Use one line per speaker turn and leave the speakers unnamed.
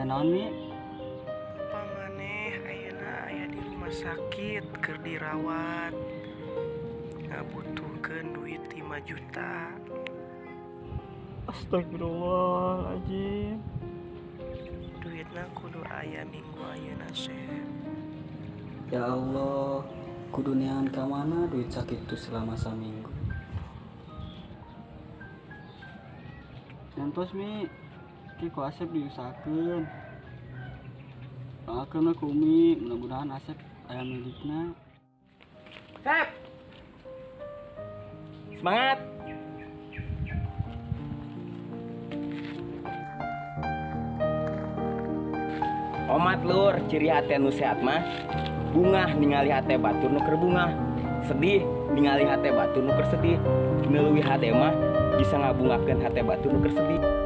Aya naon, Mi?
Bapak maneh ayeuna aya di rumah sakit keur dirawat. Ngabutuhkeun duit 5 juta.
Astagfirullahaladzim.
Duitna kudu aya minggu ayeuna, Sep.
Ya Allah, kudu neangan ka mana duit sakitu selama saminggu. Entos, Mi, ki ku Asep diusahakeun. Doakeun we ku Umi, mudah-mudahan Asep aya milikna.
Sep. Semangat. Omat lur, ciri hate nu sehat mah bungah ningali hate batur nu keur bungah, sedih ningali hate batur nu keur sedih. Nu leuwih hade mah bisa ngabungakeun hate batur nu keur sedih.